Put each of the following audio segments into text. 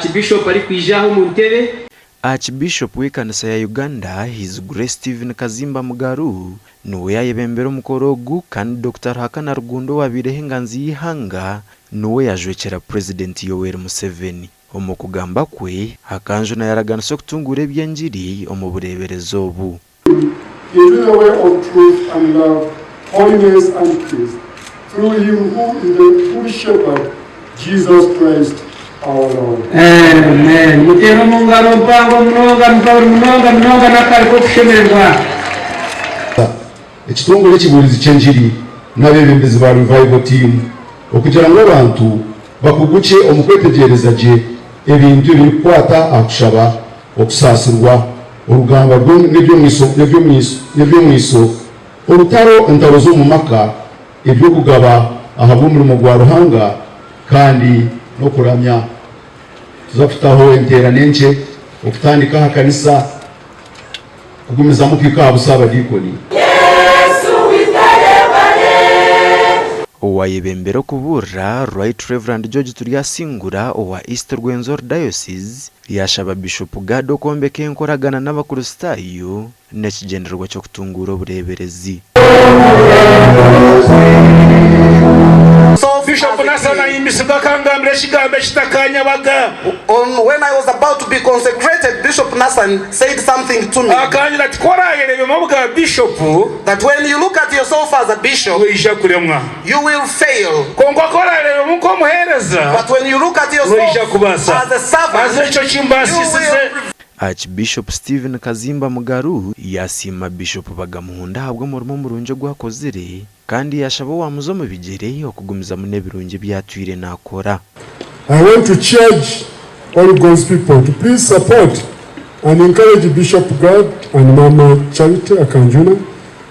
Archbishop arikwija aha omu ntebe. Archbishop w'ekanisa ya Uganda, His Grace Stephen Kazimba Mugaru, niwe yayebembera omukoro ogu kandi Dokita Ruhakana Rugunda owabaireho enganzi y'eihanga niwe yajwekyera Purezidenti Yoweri Museveni. Omu kugamba kwe, Akanjuna yaraganisa okutunguura eby'engiri omu bureeberezi obu. Into the way of truth and love, holiness and peace, through him who is the good shepherd, Jesus Christ our Lord. Amen. Muteere omu ngaro mpango munonga munonga munonga n'akari k'okushemererwa. Ekitongore ekibuurizi ky'engiri n'abeebembezi ba Revival Team okugira ngu abantu bakugukye omu kwetegyereza gye ebintu ebirikukwata aha kushaba okusaasirwa, orugamba n'eby'omwiso, orutaro, entaro z'omu maka, eby'okugaba ahabw'omurimo gwa Ruhanga kandi n'okuramya. Tuza kutaho enteerane nkye okutandika aha kanisa kugumizamu kuhika aha busaabadiikoni. Owayebembera okubuurira, Right Rev. George Turyasingura owa East Rwenzori Diocese yashaba Bishopu Gad okwombeka enkoragana n'abakristaayo n'ekigyendererwa ky'okutunguura obureeberezi. Bishop Nathan ahimbisibwe akangambira ekigambo ekitakanyabaga. On when I was about to be consecrated, Bishop Nathan said something to me. Akangira ati, Ku oraayereebemu obwa bishopu, That when you look at yourself as a bishop, noija kuremwa. you will fail. Kwonka ku oraayereebemu nk'omuheereza, But when you look at yourself noija kubaasa. as a servant, Haza ekyo you kimbaasisize. will. Archbishop Stephen Kazimba Mugaru yaasiima Bishop Bagamuhunda ahabw'omurimo murungi ogu akozire kandi yaashaba owaamuza omu bigyere okugumizamu n'ebirungi ebi atwire naakora. I want to charge all God's people to please support and encourage Bishop Gad and Mama Charity Akanjuna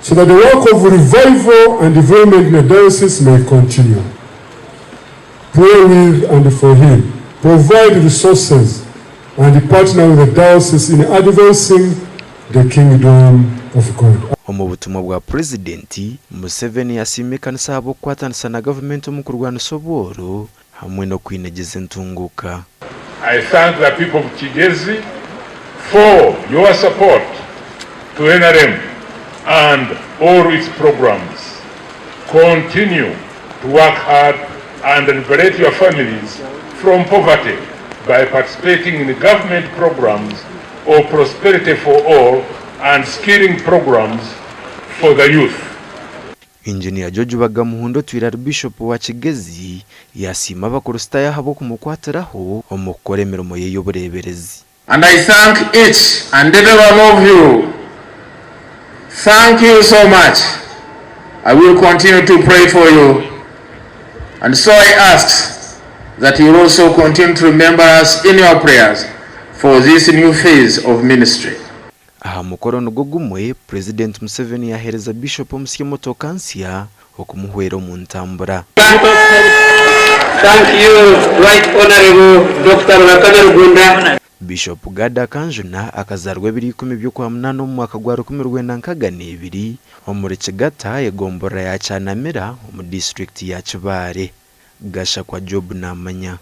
so that the work of revival and development in the diocese may continue. Pray with and for him, provide resources and partner with the diocese in advancing the kingdom of God. Omu butumwa bwa Purezidenti, Museveni yasiima ekanisa ahabw'okukwatanisa na gavumenti omu kurwanisa obworo hamwe n'okwinegyeza entunguuka. I thank the people of Kigezi for your support to nrm and all its programs. Continue to work hard and liberate your families from poverty by participating in government programs of prosperity for all and skilling programs for the youth. Engineer George Bagamuhunda otwire ari Bishopu wa Kigezi yasiima abakurisitaayo ahabw'okumukwatiraho omu kukora emirimo ye y'obureeberezi. And I thank each and every one of you. Thank you so much. I will continue to pray for you. And so I ask that you also continue to remember us in your prayers for this new phase of ministry. Aha mukoro nigwo gumwe, Purezidenti Museveni yaaheereza Bishopu omusya emotoka nsya okumuhwera omu ntambura. Thank you Right Honourable Dokita Ruhakana Rugunda. Bishopu Gad Akanjuna akazaarwa ebiro ikumi by'Okwamunaana omu mwaka gwa 1962 omuri Kigata, egomborora ya Kyanamira omu disiturikiti ya Kibaale. Gashakwa Job naamanya.